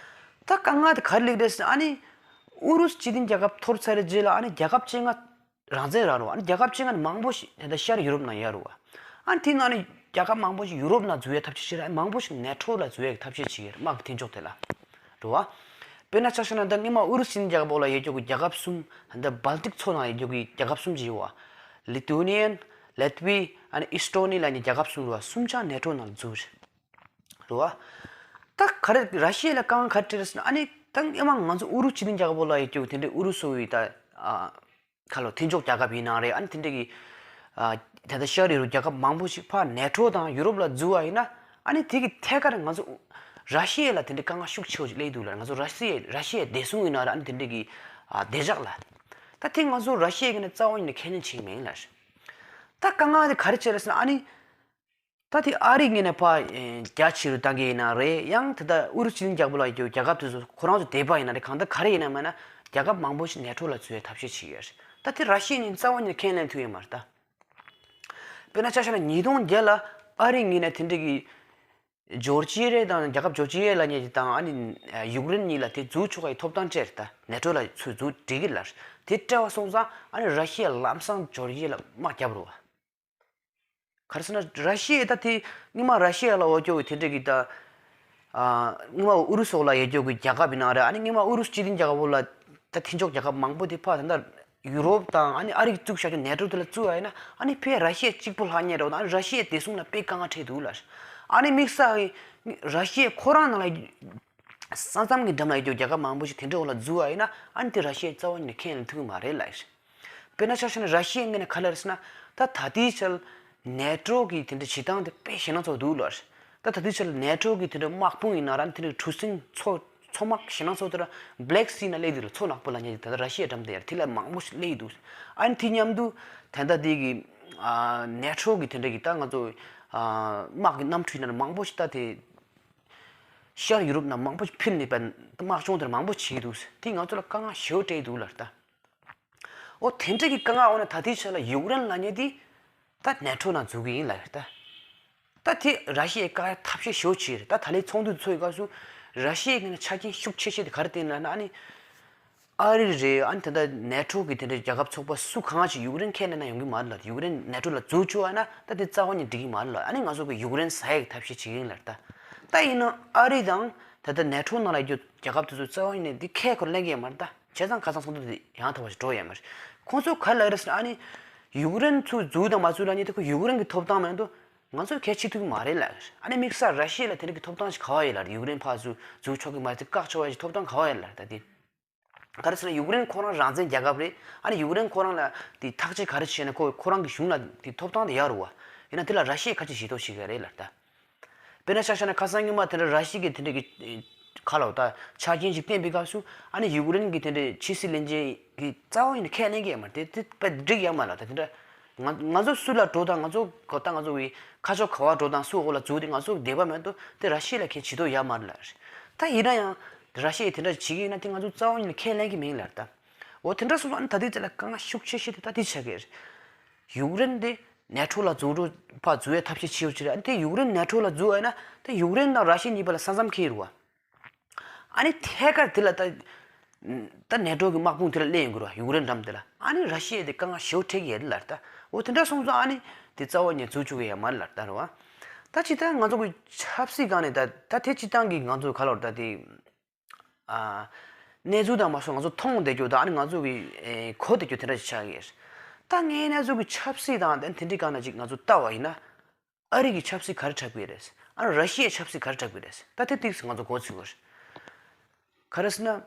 ད་དཀའ་ངལ་དེ་ག་རེ་སླེབས་ཀྱི་རེད་ཟེར་ན། ཨ་ནི་ཨུ་རུ་སུ་སྤྱི་མཐུན་རྒྱལ་ཁབ་འཐོར་ཚར་རྗེས་ལ་ཨ་ནི་རྒྱལ་ཁབ་བཅོ་ལྔ་རང་བཙན་རང་རེད་བ། ཨ་ནི་རྒྱལ་ཁབ་བཅོ་ལྔ་ནི་མང་པོ་ཞིག་ད་ལྟ་ཤར་ཡུ་རོབ་ནང་ཡོད་རེད་བ། ཨ་ནི་དེའི་ནང་ནས་རྒྱལ་ཁབ་མང་པོ་ཞིག་ཡུ་རོབ་ནང་འཛུལ་ཡའི་ཐབས་ཤེས་བྱེད་རེད། མང་པོ་ཞིག་ནེ་ཊོ་ལ་འཛུལ་ཡའི་ཐབས་ཤེས་བྱེད་ཀྱི་རེད། དམག་གི་མཐུན་ཕྱོགས་དེ་ལ་རེད་བ། དཔེར་ན་ཆ་བཞག་ན་ད་སྔོན་མ་ཨུ་རུ་སུ་སྤྱི་མཐུན་རྒྱལ་ཁབ་འོག་ལ་ཡོད་རྒྱུ་གི་རྒྱལ་ཁབ་གསུམ། ད་ལྟ་སྦལ་ཏིག་མཚོ་ནང་ཡོད་རྒྱུ་གི་རྒྱལ་ཁབ་གསུམ་ཅིག་ཡོད་བ། ལི་ཐུ་ཝེ་ནི་ཡན། ལེ་ཐི་ཝི། ཨ་ནི་ཨི་སི་ཊོ་ནི་ལབ་མཁན་རྒྱལ་ཁབ་གསུམ་རེད་བ། གསུམ་ཆ་ནེ་ཊོ་ནང་ལ་འཛུལ་རེད། རེད་བ། ད་ག་རེ་ར་ཤི་ཡ་ལ་དཀའ་ངལ་ག་རེ་འཕྲད་རེད་ཟེར་ན། ཨ་ནི་ད་སྔོན་མ་ང་ཚོ་ཨུ་རུ་སུ་སྤྱི་མཐུན་རྒྱལ་ཁབ་འོག་ལ་ཡོད་རྒྱུ་དེ་འདྲའི་ཨུ་རུ་སུ་ཡི་ད་ཨ་ག་ལོ་མཐུན་ཕྱོགས་རྒྱལ་ཁབ་ཡིན་ནའང་རེད། ཨ་ནི་དེ་འདྲ་གི་ཨ་ད་ལྟ་ཤར་ཡུ་རོབ་རྒྱལ་ཁབ་མང་པོ་ཞིག་ཕར་ནེ་ཊོ་དང་ཡུ་རོབ་ལ་འཛུལ་བ་ཡིན་ན། ཨ་ནི་དེ་གི་ཐད་ཀར་ང་ཚོ་ར་ཤི་ཡ་ལ་དེ་འདྲའི་དཀའ་ངལ་ཤུགས་ཆེ་བོ་ཞིག་སླེབས་འདུག་ལ། ང་ཚོ་ར་ཤི་ཡ་ར་ཤི་ཡའི་བདེ་སྲུང་ཡིན་ནའང་རེད། ཨ་ནི་དེ་འདྲ་གི་ཨ་བདེ་འཇགས་ལ། ད་དེ་ང་ཚོ་ར་ཤི་ཡའི་ངོས་ནས་རྩ་བ་ཉིད་ནས་ཁས་ལེན་བྱེད་ཀྱི་མེད་ལ། ད་དཀའ་ངལ་དེ་ག་རེ་བྱས་རེད་ཟེར་ན། ཨ་ནི་ད་དེ་ཨ་རིའི་ངོས་ནས་ཕར་རྒྱ་ཆེ་རུ་བཏང་གི་ཡིན་ན་རེད། ཡང་དེ་ད་ཨུ་རུ་སུ་སྤྱི་མཐུན་རྒྱལ་ཁབ་ལ་ཡོད་རྒྱལ་ཁབ་དེ་ཚོ་ཁོ་རང་ཚོ་དད་པ་ཡིན་ན་རེད། གང་ལྟར་ག་རེ་ཡིན་ན་མིན་ན་རྒྱལ་ཁབ་མང་པོ་ཞིག་ནེ་ཊོ་ལ་འཛུལ་བའི་ཐབས་ཤེས་བྱེད་ཀྱི་ཡོད་རེད། ད་དེ་ར་ཤི་ཡས་ནི་རྩ་བ་ཉིད་ནས་ཁས་ལེན་ཐུབ་ཡོད་མ་རེད་ད། དཔེར་ན་ཆ་བཞག་ན་ཉིས་སྟོང་བརྒྱད་ལ་ཨ་རིའི་ངོས་ནས་དེ་འདྲ་གི་ཇོར་ཇི་ཡ་དང་རྒྱལ་ཁབ་ཇོར་ཇི་ཡ་ལབ་མཁན་ཅིག་དང་ཨ་ནི་ཡུཀ་རེན་གཉིས་ལ་དེ་འཛུལ་ཆོག་གི་ཐོབ་ཐང་སྤྲད་རེད་ད། ནེ་ཊོ་ལ་ཚུར་འཛུལ་འགྲིག་གི་ལ། དེ་སྤྲད་པ་སོང་ཙང་ཨ་ནི་ར་ཤི་ཡ་ལམ་སང་ཇོར་ཇི་ཡ་ལ་དམག་བརྒྱབ་རེད་བ། ག་རེ་ཟེར་ན་ར་ཤི་ཡ་ད་དེ་སྔོན་མ་ར་ཤི་ཡ་ལ་འོ་སྐྱོ་བའི་དེ་འདྲ་གི་ད། ཨ། སྔོན་མ་ཨུ་རུ་སུ་ལ་ཡོད་རྒྱུ་གི་རྒྱལ་ཁབ་ཡིན་ན་རེད། ཨ་ནི་སྔོན་མ་ཨུ་རུ་སུ་སྤྱི་མཐུན་རྒྱལ་ཁབ་ལ་ད་མཐུན་ཕྱོགས་རྒྱལ་ཁབ་མང་པོ་དེ་ཕར་ད་ལྟ་ཡུ་རོབ་དང་ཨ་ནི་ཨ་རི་བཙུགས་བཞག་རྒྱུ་ནེ་ཊོ་དེ་ལ་བཙུགས་པ་ཡིན་ན། ཨ་ནི་ཕར་ར་ཤི་ཡ་གཅིག་པུ་ལྷག་མཁན་རེད་བ། ཨ་ནི་ར་ཤི་ཡ་བདེ་སྲུང་ལ་དཔེ་དཀའ་ངལ་འཕྲད་འདུག་ལ། ཨ་ནི་དམིགས་བསལ་གྱི་ར་ཤི་ཡ་ཁོ་རང་ནང་ལ་ས་མཚམས་ཀྱི་འགྲམ་ལ་ཡོད་རྒྱུ་རྒྱལ་ཁབ་མང་པོ་ཞིག་དེ་འདྲ་འོག་ལ་འཛུལ་བ་ཡིན་ན། ཨ་ནི་དེ་ར་ཤི་ཡ་རྩ་བ་ཉིད་ནས་ཁས་ལེན་ཐུབ་ཀྱི་མ་རེད་ལ། དཔེར་ན་ཆ་བཞག་ན་ར་ཤི་ཡའི་ངོས་ནས་ག་རེ་རེད་ཟེར་ན། ད་ད་ལྟའི་ཆར་ནེ་ཊོ་གི་དེ་འདྲའི་བྱེད་སྟངས་དེ་དཔེ་ཞེད་སྣང་ཚ་པོ་འདུག་ལ། ད་ད་ལྟའི་ཆར་ནེ་ཊོ་གི་དེ་འདྲའི་དམག་དཔུང་ཡིན་ན་ར་དེ་འདྲའི་གྲུ་གཟིངས་མཚོ་མཚོ་དམག་ཞེད་སྣང་ཚ་པོ་དེ་ར་བྷི་ལེག་སི་ན་སླེབས་འདུག་ལ། མཚོ་ནག་པོ་ལབ་མཁན་ཅིག་ད་ལྟ་ར་ཤི་ཡའི་འགྲམ་དེ་ཡར་དེ་ལ་མང་པོ་ཞིག་སླེབས་འདུག་ཨ་ནི་དེ་མཉམ་དུ་ད་ལྟ་དེ་གི་ནེ་ཊོ་གི་དེ་འདྲ་གི་ད་ང་ཚོ་དམག་གི་གནམ་གྲུ་ཡིན་ན་ར་མང་པོ་ཞིག་ད་དེ་ཤར་ཡུ་རོབ་ནང་མང་པོ་ཞིག་ཕུད་ནས་པ་དམག་སྦྱོང་དེ་ར་མང་པོ་བྱེད་ཀྱི་འདུག་དེ་ང་ཚོ་ལ་དཀའ་ངལ་ཞེ་པོ་སྤྲད་འདུག་ལ་ད། འོ་དེ་འདྲ་གི་དཀའ་ངལ་འོག་ནས་ད་ལྟའི་ཆ་ལ་ཡུཀ་རེན་ལབ་མཁན་དེ་ད་ནེ་ཊོ་ནང་འཛུལ་གི་ཡིན་ལབ་ཡོད་ད། ད་དེ་ར་ཤི་ཡའི་བཀག་ཡ་ཐབས་ཤེས་ཞེ་པོ་བྱས་རེད། ད་ད་ལོའི་ཚོགས་འདུ་ཚོགས་པའི་སྐབས་སུ་ར་ཤི་ཡའི་ངོས་ནས་ཆ་རྐྱེན་ཤུགས་ཆེ་ཤོས་དེ་ག་རེ་བསྟན་ལབ་ན། ཨ་ནི་ཨ་རི་རེད། ཨ་ནི་ད་ལྟ་ནེ་ཊོ་གི་དེ་འདྲའི་རྒྱལ་ཁབ་ཚོགས་པ་སུ་གང་ཞིག་ཡུཀ་རེན་ཁས་ལེན་ན་ཡོང་གི་མ་རེད་ལབ། ཡུཀ་རེན་ནེ་ཊོ་ལ་འཛུལ་བཅུག་པ་ཡིན་ན་ད་དེ་རྩ་བ་ཉིད་འགྲིག་གི་མ་རེད་ལབ། ཨ་ནི་ང་ཚོ་གི་ཡུཀ་རེན་ཟ་ཡག་གི་ཐབས་ཤེས་བྱེད་ཀྱི་ཡིན་ལབ་ད། ད་ཡིན་ན་ཨ་རི་དང་ད་ལྟ་ནེ་ཊོ་ནང་ལ་ཡོད་རྒྱལ་ཁབ་དེ་ཚོ་རྩ་བ་ཉིད་ནས་འདི་ཁས་ཁུར་ལེན་གི་ཡོད་མ་རེད་ད། བྱས་ཙང་ཁ་སང་ཚོགས་འདུ་དེ་ཡང་དག་པ་ཞིག་འགྲོ་ཡོད་མ་རེད། ཁོང་ཚོ་ག་རེ་ལབ་རེད་ཟེར་ན། ཨ་ནི་ཡུཀ་རེན་ཚུར་འཛུལ་དང་མ་འཛུལ་ལབ་མཁན་དེ་ཁོ་ཡུཀ་རེན་གི་ཐོབ་ཐང་མ་གཏོགས་ང་ཚོས་གལ་ཆེ་ཐུབ་ཀྱི་མ་རེད་ལབ། ཨ་ནི་དམིགས་བསལ་ར་ཤི་ཡ་ལ་དེ་འདྲ་གི་ཐོབ་ཐང་ཞིག་ག་པར་ཡོད་ལབ། ཡུཀ་རེན་ཕར་ཚུར་འཛུལ་ཆོག་གི་མ་རེད་ཟེར་བཀག་ཆོག་པ་ཞིག་ཐོབ་ཐང་ག་པར་ཡོད་ལབ། ད་དེ་ག་རེ་ཟེར་ན་ཡུཀ་རེན་ཁོ་རང་རང་བཙན་རྒྱལ་ཁབ་རེད། ཨ་ནི་ཡུཀ་རེན་ཁོ་རང་ལ་དེ་ཐག་གཅོད་ག་རེ་བྱས་ན་ཁོ་ཁོ་རང་གི་གཞུང་ལ་དེ་ཐོབ་ཐང་དེ་ཡོད་རེད་བ། ཡིན་ན་དེ་ལ་ར་ཤི་ཡས་ག་ཅི་བྱེད་དོ་ཞིག་ག་རེད་ལབ་ད། དཔེར་ན་ཆ་བཞག་ན་ཁ་སང་སྔོན་མ་དེ་འདྲ་ར་ཤི་ཡ་གི་དེ་འདྲ་གི་ཁ་ལོ་ད་ཆ་རྐྱེན་ཞིག་བསྟན་པའི་སྐབས་སུ། ཨ་ནི་ཡུཀ་རེན་གི་དེ་འདྲའི་ཕྱི་སྲིད་བློན་ཆེན་གི་རྩ་བ་ཉིད་ནས་ཁས་ལེན་གི་ཡོད་མ་རེད། དེ་དེ་དཔེ་འགྲིག་ཡོད་མ་རེད་ལབ། ད་དེ་འདྲ་ང་ང་ཚོ་སུ་ལ་འགྲོ་དང་། ང་ཚོ་གོ་ད་ང་ཚོ་གི་ཁ་ཕྱོགས་ག་པར་འགྲོ་དང་། སུ་འོག་ལ་འཛུལ་དེ་ང་ཚོ་འདོད་པ་མ་གཏོགས་དེ་ར་ཤི་ཡ་ལ་གལ་ཆེ་དོ་ཡོད་མ་རེད་ལབ། ད་ཡིན་ན་ཡང་ར་ཤི་ཡས་དེ་འདྲ་བྱེད་ཀྱི་ཡིན་ན་དེ་ང་ཚོ་རྩ་བ་ཉིད་ནས་ཁས་ལེན་གི་མིན་ལབ་ད། འོ་དེ་འདྲ་སོང་ཙང་ཨ་ནི་ད་ལྟའི་ཆ་ལ་དཀའ་ངལ་ཤུགས་ཆེ་ཤོས་དེ་ད་དེ་ཆགས་ཀྱི་རེད། ཡུཀ་རེན་དེ་ནེ་ཊོ་ལ་འཛུལ་འགྲོ་ཕར་འཛུལ་བའི་ཐབས་ཤེས་བྱེད་ཡོད་ཀྱི་རེད། ཨ་ནི་དེ་ཡུཀ་རེན་ནེ་ཊོ་ལ་འཛུལ་བ་ཡིན་ན་དེ་ཡུཀ་རེན་དང་ར་ཤི་ཡ་གཉིས་བར་ལ་ས་མཚམས་འཁེལ་རེད་བ། ཨ་ནི་ཐད་ཀར་དེ་ལ་ད་ད་ནེ་ཊོ་གི་དམག་དཔུང་དེ་ལ་སླེབས་ཡོང་གི་རེད་བ། ཡུཀ་རེན་འགྲམ་དེ་ལ། ཨ་ནི་ར་ཤི་ཡས་དེ་དཀའ་ངལ་ཞེ་པོ་འཕྲད་ཀྱི་ཡོད་རེད་ལབ་ད། འོ་དེ་འདྲ་སོང་ཙང་ཨ་ནི་དེ་རྩ་བ་ཉིད་འཛུལ་བཅུག་གི་ཡོད་མ་རེད་ལབ་ད་རེད་བ། ད་ཅི་ད་ང་ཚོ་གི་ཆབ་སྲིད་སྒང་ནས་ད་ད་དེ་སྤྱིར་བཏང་གི་ང་ཚོ་ག་ལབ་དགོས་རེད་ད། དེ་ཨ་གནས་ཚུལ་དང་མ་སོང་ང་ཚོ་མཐོང་བསྡད་རྒྱུ་དང་། ཨ་ནི་ང་ཚོ་གི་ཨེ་གོ་བསྡད་རྒྱུ་དེ་འདྲ་ཞིག་ཆགས་ཀྱི་ཡོད་རེད། ད་ངས་གནས་ཚུལ་གྱི་ཆབ་སྲིད་དང་དེ་འདྲའི་སྒང་ནས་ཅིག་ང་ཚོ་ལྟ་བ་ཡིན་ན། ཨ་རི་གི་ཆབ་སྲིད་ག་རེ་འཁྲབ་ཀྱི་ཡོད་རེད། ཨ་ནི་ར་ཤི་ཡའི་ཆབ་སྲིད་ག་རེ་འཁྲབ་ཀྱི་ཡོད་རེད། ད་དེ་ཏོག་ཙམ་ང་ཚོ་མགོ་ཚོད་དགོས་རེད། ག་རེ་ཟེར་ན།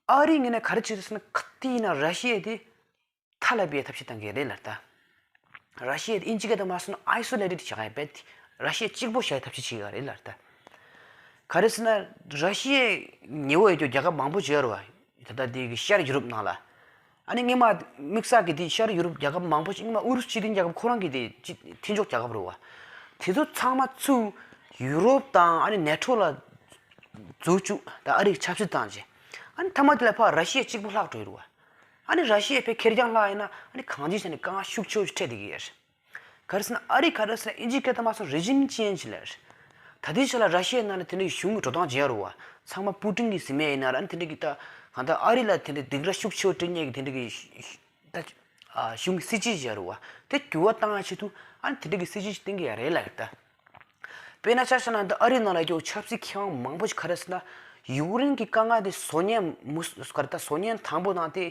ཨ་རིའི་ངོས་ནས་ག་རེ་བྱེད་ཟེར་ན། ག་དུས་ཡིན་ན་ར་ཤི་ཡ་དེ་མཐའ་ལ་སྦས་ཐབས་ཤེས་བཏང་གི་རེད་ལབ་ད། ར་ཤི་ཡ་དེ་དབྱིན་ཇི་སྐད་དུ་མ་སོང་ན་ཨའི་སོ་ལེ་ཊེཌ་བྱེད་ཀྱི་ཡོད་པས། ར་ཤི་ཡ་གཅིག་པོ་བྱ་ཡ་ཐབས་ཤེས་བྱེད་ཀྱི་རེད་ལབ་ད། ག་རེ་ཟེར་ན། ར་ཤི་ཡའི་ཉེ་བོ་ཡོད་རྒྱུ་རྒྱལ་ཁབ་མང་པོ་ཅིག་ཡོད་རེད་བ། ད་ལྟ་དེ་གི་ཤར་ཡུ་རོབ་ནང་ལ། ཨ་ནི་སྔོན་མ་དམིགས་བསལ་གྱི་དེ་ཤར་ཡུ་རོབ་རྒྱལ་ཁབ་མང་པོ་ཞིག་སྔོན་མ་ཨུ་རུ་སུ་སྤྱི་མཐུན་རྒྱལ་ཁབ་ཁོ་རང་གི་དེ་སྤྱི་མཐུན་ཕྱོགས་རྒྱལ་ཁབ་རེད་བ། དེ་ཚོ་ཚང་མ་ཚུར་ཡུ་རོབ་དང་ཨ་ནི་ནེ་ཊོ་ལ་འཛུལ་བཅུག་ད་ཨ་རིས་ཆབ་སྲིད་བཏང་རྗེས། ཨ་ནི་མཐའ་མ་དེ་ལ་ཕར་ར་ཤི་ཡ་གཅིག་པུ་ལྷག་འགྲོ་ཡི་རེད་བ། ཨ་ནི་ར་ཤི་ཡ་ཕར་ཁེར་རྐྱང་ལྷག་ཡིན་ན་ཨ་ནི་གང་ཅིའི་ཆ་ནས་དཀའ་ངལ་ཤུགས་ཆེ་བོ་ཞིག་འཕྲད་བསྡད་ཀྱི་ཡོད་རེད། ག་རེ་ཟེར་ན་ཨ་རི་ག་རེ་ཟེར་ན་དབྱིན་ཇིའི་སྐད་དུ་མ་སོང་རེ་ཇིམ་ཅེན་ཇི་ལབ་རེད། ད་ལྟའི་ཆ་ལ་ར་ཤི་ཡའི་ནང་ལ་དེ་འདྲའི་གཞུང་གི་འགྲོ་སྟངས་ཅིག་ཡོད་རེད་བ། ཚང་མ་པུ་ཏིན་གྱིས་ཟིན་མེད་ཡིན་ན་ར། ཨ་ནི་དེ་འདྲ་གི་ད་གང་ལྟར་ཨ་རི་ལ་དེ་འདྲའི་སྡིགས་ར་ཤུགས་ཆེ་བོ་སྤྲད་མཁན་གྱི་དེ་འདྲ་གི་ད་ཨ་གཞུང་གི་སྲིད་བྱུས་ཅིག་ཡོད་རེད་བ། དེ་འགྱུར་བ་བཏང་ཡ་ཆེད་དུ་ཨ་ནི་དེ་འདྲ་གི་སྲིད་བྱུས་ཅིག་བཏིང་གི་ཡོད་རེད་ལབ་ཡོད་ད། དཔེར་ན་ཆ་བཞག་ན་འདི་ཨ་རིའི་ནང་ལ་ཡོད་ཆབ་སྲིད་མཁས་དབང་མང་པོ་ཞིག་ག་རེ་ཟེར་ན། ཡུཀ་རེན་གྱི་དཀའ་ངལ་དེ་བཟོ་མཁན་མུ་ག་རེ་ད་བཟོ་མཁན་དང་པོ་དང་དེ་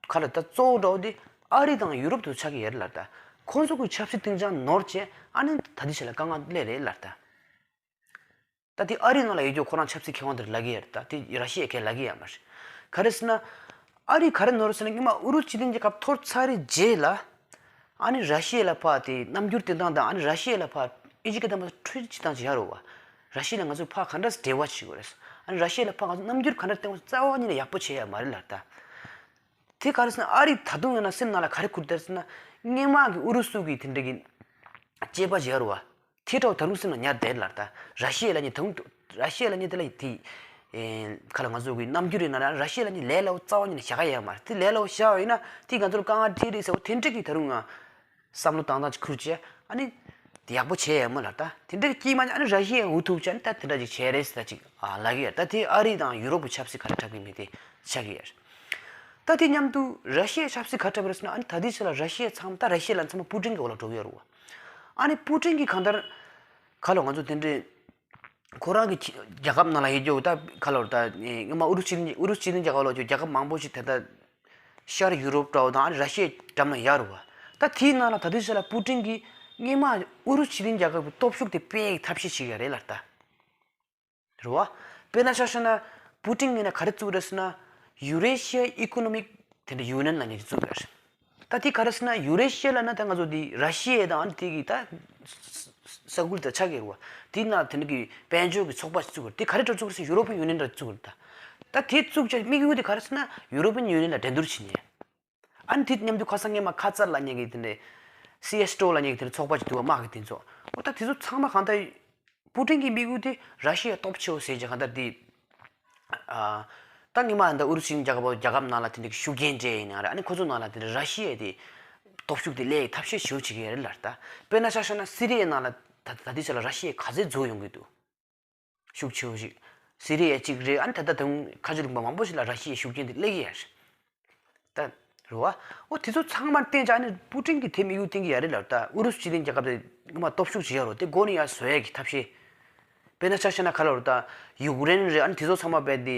ག་རེ་ད་གཙོ་བོ་འདྲ་བོ་དེ་ཨ་རི་དང་ཡུ་རོབ་དེ་ཆགས་ཀྱི་ཡོད་རེད་ལབ་ད། ཁོང་ཚོ་གི་ཆབ་སྲིད་སྟེང་ཆ་ནོར་བྱས་ཨ་ནི་ད་ལྟའི་ཆ་ལ་དཀའ་ངལ་སླེབས་རེད་ལབ་ད། ད་དེ་ཨ་རིའི་ནང་ལ་ཡོད་རྒྱུ་ཁོ་རང་ཆབ་སྲིད་མཁས་དབང་དེར་ལབ་ཀྱི་ཡོད་རེད་ད། དེ་ར་ཤི་ཡས་གས་ལབ་ཀྱི་ཡོད་མ་རེད། ག་རེ་ཟེར་ན། ཨ་རི་ག་རེ་ནོར་ཟེར་ན་སྔོན་མ་ཨུ་རུ་སུ་སྤྱི་མཐུན་རྒྱལ་ཁབ་འཐོར་ཚར་རེད་རྗེས་ལ། ཨ་ནི་ར་ཤི་ཡ་ལ་ཕར་དེ་རྣམ་འགྱུར་བསྟན་སྟངས་དང་། ཨ་ནི་ར་ཤི་ཡ་ལ་ཕར་དབྱིན་ཇི་སྐད་དུ་མ་ཁྲུས་བྱེད་སྟངས་ཅིག་ཡོད་རེད་བ། ར་ཤི་ཡ་ལ་ང་ཚོས་ཕར་ག་འདྲ་འབྲེལ་བ་བྱེད་དགོས་རེད། ཨ་ནི་ར་ཤི་ཡ་ལ་ཕར་ང་ཚོ་རྣམ་འགྱུར་ག་འདྲ་བསྟན་དགོས་རྩ་བ་ཉིད་ནས་ཡག་པོ་བྱས་ཡོད་མ་རེད་ལབ་ད། དེ་ག་རེ་ཟེར་ན་ཨ་རི་ད་དུང་ཡང་ན་སེམས་ནང་ལ་ག་རེ་ཁུར་བསྡད་ཟེར་ན། སྔོན་མ་གི་ཨུ་རུ་སུ་གི་དེ་འདྲ་གི་སྐྱེས་པ་ཅིག་ཡོད་རེད་བ། དེ་འདྲ་བོ་ད་རུང་སེམས་ལ་ཉར་བསྡད་ལབ་ད། ར་ཤི་ཡ་ལབ་མཁན་ད་རུང་ར་ཤི་ཡ་ལབ་མཁན་དེ་ལ་དེ། ཨེ། ག་ལ་ང་ཚོ་གི་རྣམ་འགྱུར་ཡིན་ན་ར་ཤི་ཡ་ལབ་མཁན་ལས་སླ་བོ་རྩ་བ་ཉིད་ནས་བཞག་ག་ཡོད་མ་རེད། དེ་ལས་སླ་བོ་བཞག་པ་ཡིན་ན་དེ་ང་ཚོར་དཀའ་ངལ་འཕྲད་རེད་ཟེར་བ་དེ་འདྲ་གི་ད་རུང་ང་བསམ་བློ་བཏང་སྟངས་ཅིག་ཁུར་བྱས་ཨ་ནི། དེ་ཡག་པོ་བྱས་ཡོད་མ་ལབ་ད། དེ་འདྲ་གི་སྐྱེས་མ་ཨ་ནི་ར་ཤི་ཡ་འུ་ཐུག་བྱས་ཨ་ནི་ད་དེ་འདྲ་ཅིག་བྱས་རེད་ཟེར་ད་ཅིག་ཨ་ལབ་གི་ཡོད། ད་དེ་ཨ་རི་དང་ཡུ་རོབ་ཀྱི་ཆབ་སྲིད་ག་རེ་འཁྲབ་གི་མིན་དེ་ཆགས་ཀྱི་ཡོད། ད་དེ་མཉམ་དུ་ར་ཤི་ཡའི་ཆབ་སྲིད་ག་འཁྲབ་པ་རེད་ཟེར་ན་ཨ་ནི་ད་ལྟའི་ཆ་ལ་ར་ཤི་ཡའི་ཚང་མ་ད་ར་ཤི་ཡ་ལ་ཚང་མ་པུ་ཏིན་གྱི་འོག་ལ་འགྲོ་གི་ཡོད་རེད་བ། ཨ་ནི་པུ་ཏིན་གྱིས་གང་ལྟར་ག་ལ་ང་ཚོ་དེ་འདྲའི་ཁོ་རང་གི་ཁྱི་རྒྱལ་ཁབ་ནང་ལ་ཡོད་རྒྱུ་ད་ག་ལ་ད་སྔོན་མ་ཨུ་རུ་སུ་ཨུ་རུ་སུ་སྤྱི་མཐུན་རྒྱལ་ཁབ་ལ་ཡོད་རྒྱུ་རྒྱལ་ཁབ་མང་པོ་ཞིག་དེ་ལྟ་ཤར་ཡུ་རོབ་འདྲ་བོ་དང་ཨ་ནི་ར་ཤི་ཡའི་འགྲམ་ལ་ཡོད་རེད་བ། ད་དེའི་ནང་ལ་ད་ལྟའི་ཆ་ལ་པུ་ཏིན་གྱིས་སྔོན་མ་ཨུ་རུ་སུ་སྤྱི་མཐུན་རྒྱལ་ཁབ་ཀྱི་སྟོབས་ཤུགས་དེ་སྤེལ་ཡག་ཐབས་ཤེས་བྱེད་ཀྱི་ཡོད་རེད་ལབ་ད། རེད་བ། དཔེར་ན་ཆ་བཞག་ན། པུ་ཏིན་ངོས་ནས་ག་རེ་བཙུགས་རེད་ཟེར་ན། ཡུ་རེ་ཤི་ཡ་ཨི་ཀོ་ནོ་མིག་དེ་འདྲ་ཡུ་ནི་ཡན་ལབ་མཁན་ཅིག་བཙུགས་ཡོད་རེད། ད་དེ་ག་རེ་ཟེར་ན་ཡུ་རེ་ཤི་ཡ་ལབ་ན་ད་ང་ཚོ་དེ་ར་ཤི་ཡ་དང་ཨ་ནི་དེ་གི་ད་ས་ས་ཁུལ་དེ་ཆགས་ཀྱི་རེད་བ། དེའི་ནང་དེ་འདྲ་གི་དཔལ་འབྱོར་གྱི་ཚོགས་པ་ཞིག་བཙུགས་ཡོད་རེད། དེ་ག་རེ་འདྲ་བཙུགས་རེད་ཟེར་ན་ཡུ་རོ་པི་ཡུ་ནི་ཡན་འདྲ་བཙུགས་ཡོད་རེད་ད། ད་དེ་བཙུགས་བྱས་དམིགས་ཡུལ་དེ་ག་རེ་ཟེར་ན་ཡུ་རོ་པི་ཡུ་ནི་ཡན་ལ་འགྲན་བསྡུར་བྱེད་མཁན། ཨ་ནི་དེ་མཉམ་དུ་ཁ་སང་སྔོན་མ་ཁ་ཙར་ལབ་མཁན་གྱི་དེ་འདྲའི་སི་ཨེས་ཏོ་ལབ་མཁན་གྱི་དེ་འདྲའི་ཚོགས་པ་ཅིག་འདུག་བ། དམག་གི་དེ་ཚོ། འོ་ད་དེ་ཚོ་ཚང་མ་གང་ལྟར། པུ་ཏིན་གྱི་དམིགས་ཡུལ་དེ་ར་ཤི་ཡ་སྟོབས་ཆེ་བོ་ཟེར་གྱི་གང་ལྟར་དེ། ཨ། ད་སྔོན་མ་ད་ཨུ་རུ་སུ་རྒྱལ་ཁབ་རྒྱལ་ཁབ་ནང་ལ་དེ་འདྲའི་ཤུགས་རྐྱེན་སྤྲད་ཡིན་ན་རེད། ཨ་ནི་ཁོ་ཚོ་ནང་ལ་དེ་འདྲའི་ར་ཤི་ཡ་དེ་སྟོབས་ཤུགས་དེ་སླེབས་ཡག་ཐབས་ཤེས་ཞེ་པོ་བྱེད་ཀྱི་ཡོད་རེད་ལབ་ད། དཔེར་ན་ཆ་བཞག་ན་སི་རི་ཡའི་ནང་ལ་ད་ད་ལྟའི་ཆ་ལ་ར་ཤི་ཡ་ག་ཚད་འཛུལ་ཡོང་གི་འདུག་ཤུགས་ཆེ་བོ་ཞིག་སི་རི་ཡ་གཅིག་རེད། ཨ་ནི་ད་ལྟ་དུང་ཁ་ཆེ་ལུང་པ་མང་པོ་ཞིག་ལ་ར་ཤི་ཡའི་ཤུགས་རྐྱེན་དེ་སླེབས་ཀྱི་ཡོད་རེད། ད་རེད་བ། འོ་དེ་ཚོ་ཚང་མར་བརྟེན་བྱས་ཨ་ནི་པུ་ཏིན་གྱིས་དེ་དམིགས་ཡུལ་བསྟན་གྱི་ཡོད་རེད་ལབ་ད། ཨུ་རུ་སུ་སྤྱི་མཐུན་རྒྱལ་ཁབ་དེ་སྔོན་མ་སྟོབས་ཤུགས་ཅིག་ཡོད་རེད། དེ་མགོ་ནས་ཡར་བཟོ་ཡག་གི་ཐབས་ཤེས། དཔེར་ན་ཆ་བཞག་ན་ག་ལབ་རེད་ད། ཡུཀ་རེན་རེད། ཨ་ནི་དེ་ཚོ་ཚང་མ་རྦད་དེ་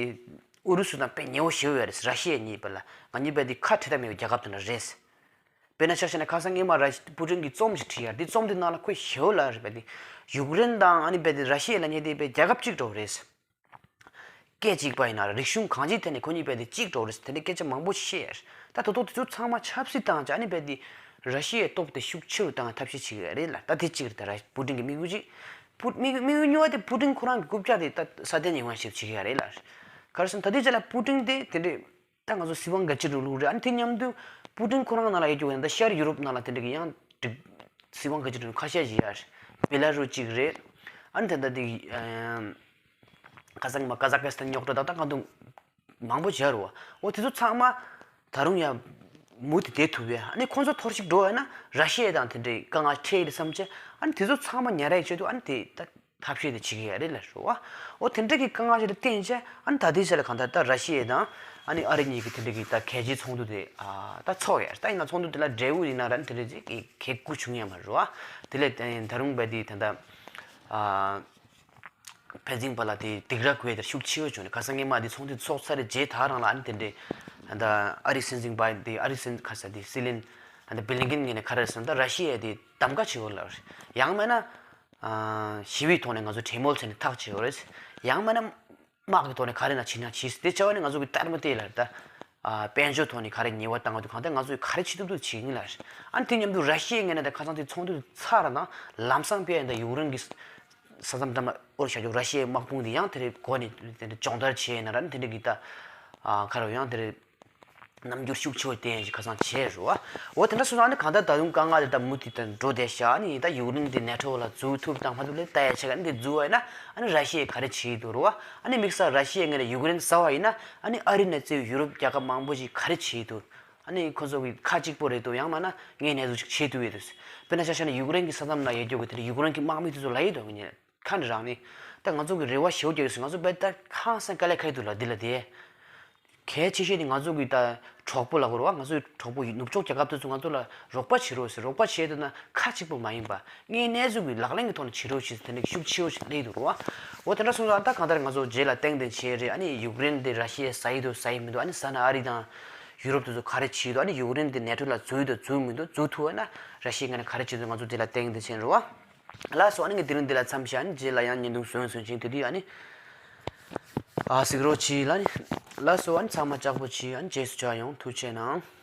ཨུ་རུ་སུ་དང་དཔེ་ཉེ་བོ་ཞེ་པོ་ཡོད་རེད། ར་ཤི་ཡ་གཉིས་བར་ལ་ང་གཉིས་རྦད་དེ་ཁ་བྲལ་ཐབས་མེད་པའི་རྒྱལ་ཁབ་དེ་འདྲ་རེད། དཔེར་ན་ཆ་བཞག་ན་ཁ་སང་སྔོན་མ་ར་པུ་ཏིན་གྱིས་རྩོམ་ཞིག་བྲིས་ཡོད་རེད། དེ་རྩོམ་དེ་ནང་ལ་ཁོས་ཞེ་པོ་ལབ་རེད། རྦད་དེ་ཡུཀ་རེན་དང་ཨ་ནི་རྦད་དེ་ར་ཤི་ཡ་ལབ་མཁན་དེ་རྦད་རྒྱལ་ཁབ་གཅིག་འདྲ་བོ་རེད། སྐད་གཅིག་པ་ཡིན་ན་རིག་གཞུང་གང་ཅིའི་ཐད་ནས་ཁོ་གཉིས་རྦད་དེ་གཅིག་འདྲ་བོ་རེད་ཟེར་དེ་འདྲའི་སྐད་ཆ་མང་པོ་བཤད་ཡོད་རེད། ད་ད་དུང་དེ་ཚོ་ཚང་མ་ཆབ་སྲིད་བཏང་བྱས་ཨ་ནི་རྦད་དེ་ར་ཤི་ཡའི་སྟོབས་དེ་ཤུགས་ཆེ་རུ་བཏང་ཐབས་ཤེས་བྱེད་ཀྱི་ཡོད་རེད་ལ། ད་དེ་གཅིག་རེད། ད་ར་པུ་ཏིན་གྱི་དམིགས་ཡུལ་གཅིག་པུ་དམིགས་དམིགས་ཡུལ་གཉིས་པ་དེ་པུ་ཏིན་ཁོ་རང་གི་རྐུབ་བཀྱག་དེ་ད་སྲ་བརྟན་ཡོང་བ་ཞིག་བྱེད་ཀྱི་ཡོད་རེད་ལ། ག་རེ་ཟེར་ན་ད་ལྟའི་ཆ་ལ་པུ་ཏིན་དེ་དེ་འདྲའི་ད་ང་ཚོ་སྲིད་དབང་སྒེར་གཅོད་རིང་ལུགས་རེད། ཨ་ནི་དེ་མཉམ་དུ་པུ་ཏིན་ཁོ་རང་ནང་ལ་ཡོད་རྒྱུ་ད་ཤར་ཡུ་རོབ་ནང་ལ་དེ་འདྲ་གི་ཡང་སྒྲིག་སྲིད་དབང་སྒེར་གཅོད་རིང་ལུགས་ཁ་ཤས་ཤིག་ཡོད་རེད། བེ་ལ་རུ་གཅིག་རེད། ཨ་ནི་ད་ལྟ་དེ་ཨམ། ཁ་སང་མ་ཀ་ཛ་ཀི་སི་ཐན་རྙོག་དྲ་དང་ད་གང་དུ་མང་པོ་བྱས་རེད་བ། འོ་དེ་ཚོ་ཚང་མ་ད་རུང་ཡང་མུ་མཐུད་བསྡད་ཐུབ་པས། ཨ་ནི་ཁོང་ཚོ་འཐོར་ཞིག་འགྲོ་བས་ན་ར་ཤི་ཡ་དང་དེ་འདྲའི་དཀའ་ངལ་འཕྲད་ཡིན་བསམ་བྱས། ཨ་ནི་དེ་ཚོ་ཚང་མ་ཉར་ཡག་ཆེད་དུ་ཨ་ནི་དེ་ད་ཐབས་ཤེས་དེ་བྱེད་ཀྱི་ཡོད་རེད་ལབ་རེད་བ། འོ་དེ་འདྲ་གི་དཀའ་ངལ་ཞིག་ལ་བརྟེན་བྱས་ཨ་ནི་ད་ལྟའི་ཆ་ལ་གང་ལྟར་ད་ར་ཤི་ཡ་དང་ཨ་ནི་ཨ་རི་གཉིས་ཀྱི་དེ་འདྲ་གི་ད་གལ་ཆེའི་ཚོགས་འདུ་དེ་ཨ་ད་ཚོགས་ཡོད་རེད། ད་ཡིན་ན་ཚོགས་འདུ་དེ་ལ་འབྲས་བུ་ཡིན་ན་ར་ཨ་ནི་དེ་འདྲ་ཅིག་གི་གལ་དགུ་བྱུང་ཡོད་མ་རེད་བ། དེ་ལས་ད་རུང་བས་དེ་ད་ལྟ་ཨ། ཕན་ཚུན་བར་ལ་དེ་སྡིགས་ར་བསྐུལ་དེ་ཤུགས་ཆེ་བོ་བྱུང་ནས་ཁ་སང་སྔོན་མ་དེ་ཚོགས་འདུ་ཚོགས་ཚར་རྗེས་ད་རང་ལ་ཨ་ནི་དེ་འདྲའི་ད་ཨ་རིའི་སྲིད་འཛིན་བྷའི་དེ་ཨ་རིའི་སྲིད་ཁ་ས་དེ་སྲིད་བློན་ད་བྷི་ལིན་ཀིན་ངོས་ནས་ག་རེ་ཟེར་ན་ད་ར་ཤི་ཡ་དེ་གདམ་ག་བྱེད་དགོས་ལབ་རེད། ཡང་མིན་ན་ཞི་བའི་ཐོག་ནས་ང་ཚོ་གྲོས་མོལ་བྱས་ནས་ཐག་བཅད་དགོས་རེད། ཡང་མིན་ན་དམག་གི་ཐོག་ནས་ག་རེ་ན་བྱེད་ན་བྱེད་དེ་བྱ་བ་ནི་ང་ཚོ་གི་ལྟར་མ་དེ་ལ་ད། ཨ། དཔལ་འབྱོར་ཐོག་ནས་ག་རེ་ཉེས་པ་བཏང་བ་དུ་གང་ལྟར་ང་ཚོས་ག་རེ་བྱེད་ཐུབ་ཐུབ་བྱེད་ཀྱི་ཡིན་ལ། ཨ་ནི་དེ་མཉམ་དུ་ར་ཤི་ཡའི་ངོས་ནས་ད་ཁ་སང་དེ་ཚོགས་འདུ་ཚར་ན་ལམ་སང་ཕེ་ཡ་ད་ཡུཀ་རེན་གྱི་ས་མཚམས་འདྲ་མ་ཨོར་བྱ་རྒྱུ་ར་ཤི་ཡའི་དམག་དཔུང་དེ་ཡང་དེ་རེ་འགོ་ནས་དེ་འདྲ་སྦྱོང་བརྡར་བྱས་ཡིན་ན་ར་ཨ་ནི་དེ་འདྲ་གི་ད། ཨ། ཁ་རོ་ཡང་དེ་རེ་རྣམ་འགྱུར་ཤུགས་ཆེ་བ་བསྟན་ཡ་ཞིག་ཁ་སང་བྱས་རུ་བ། འོ་དེ་འདྲ་སོང་ཙང་ཨ་ནི་གང་ལྟར་ད་དུང་དཀའ་ངལ་དེ་ད་མུ་མཐུད་དུ་འགྲོ་བསྡད་ཤག་ཨ་ནི་ད་ཡུཀ་རེན་དེ་ནེ་ཊོ་ལ་འཛུལ་ཐུབ་དང་མ་ཐུབ་ལ་ལྟ་ཡ་ཆེ་ག་ཨ་ནི་དེ་འཛུལ་བ་ཡིན་ན་ཨ་ནི་ར་ཤི་ཡས་ག་རེ་བྱེད་ཀྱི་འདུག་རུ་བ། ཨ་ནི་དམིགས་བསལ་ར་ཤི་ཡའི་ངོས་ནས་ཡུཀ་རེན་ཟ་བ་ཡིན་ན་ཨ་ནི་ཨ་རི་ནས་གཙོས་ཡུ་རོབ་རྒྱལ་ཁབ་མང་པོ་ཞིག་ག་རེ་བྱེད་ཀྱི་འདུག་ཨ་ནི་ཁོ་ཚོ་གི་ཁ་གཅིག་པོ་རེད་འདུག་ཡང་མིན་ན་ངས་ནས་ཟུག་ཅིག་བྱེད་ཐུབ་ཡོད་འདུག་དཔེར་ན་ཆ་བཞག་ན་ཡུཀ་རེན་གྱི་ས་མཚམས་ན་ཡོད་རྒྱུ་གི་དེ་འདྲ་ཡུཀ་རེན་གྱི་དམག་མི་དེ་ཚོ་ལ་ཡོད་འདུག་ངས་ཁ་འདྲ་རང་ནི། ད་ང་ཚོ་གི་རེ་བ་ཞེ་པོ་རྒྱག་ཡོད་ཟེར། ང་ཚོ་བས་ད་ཁ་སང་དཀའ་ལས་ཁག་འདུག་ལ་འདི་ལ་དེ། གལ་ཆེ་ཤོས་ནི་ང་ཚོ་གི་ད་གྲོགས་པོ་ལ་གོ་ར་བ། ང་ཚོའི་གྲོགས་པོ་ཡིན་ནུབ་ཕྱོགས་རྒྱལ་ཁབ་དེ་ཚོ་ང་ཚོ་ལ་རོགས་པ་བྱེད་རོགས་ཟེར། རོགས་པ་བྱེད་འདུག་ན་ཁ་གཅིག་པོ་མ་ཡིན་པ་དངོས་གནས་ཚུལ་གྱི་ལག་ལེན་གྱི་ཐོག་ནས་བྱེད་རོགས་བྱེད་ཟེར་དེ་འདྲ་ཤུགས་ཆེ་བོ་ཞིག་སླེབས་འདུག་ར་བ། འོ་དེ་འདྲ་སོང་ཙང་ད་གང་ལྟར་ང་ཚོ་རྗེས་ལ་ཏན་ཏན་བྱེད་རེད། ཨ་ནི་ཡུཀ་རེན་དེ་ར་ཤི་ཡས་ཟ་ཡི་འདུག་ཟ་ཡི་མི་འདུག་ཨ་ནི་ཟ་ན་ཨ་རི་དང་ཡུ་རོབ་དེ་ཚོ་ག་རེ་བྱེད་འདུག་ཨ་ནི་ཡུཀ་རེན་དེ་ནེ་ཊོ་ལ་འཛུལ་འདུག་འཛུལ་མི་འདུག་འཛུལ་ཐུབ་ཨ་ན་ར་ཤི་ཡའི་ངོས་ནས་ག་རེ་བྱེད་འདུག་ང་ཚོ་རྗེས་ལ་ཏན་ཏན་བྱེད་རེད་བ། ལགས་སོ། ཨ་ནི་ངས་དེ་རིང་འདི་ལ་མཚམས་བཞག་ཨ་ནི་རྗེས་ལ་ཡང་བརྙན་ཐུང་བཟོས་བཟོས་ཅིང་དེ་དུས་ཨ་ནི། ཨ་གཟིགས་རོགས་གྱིས་ལ་ནི། ལགས་སོ། ཨ་ནི་ཚང་མ་ལྕགས་པོ་གྱིས་ཨ་ནི་རྗེས་སུ་མཇལ་ཡོང་། ཐུགས་རྗེ་གནང་།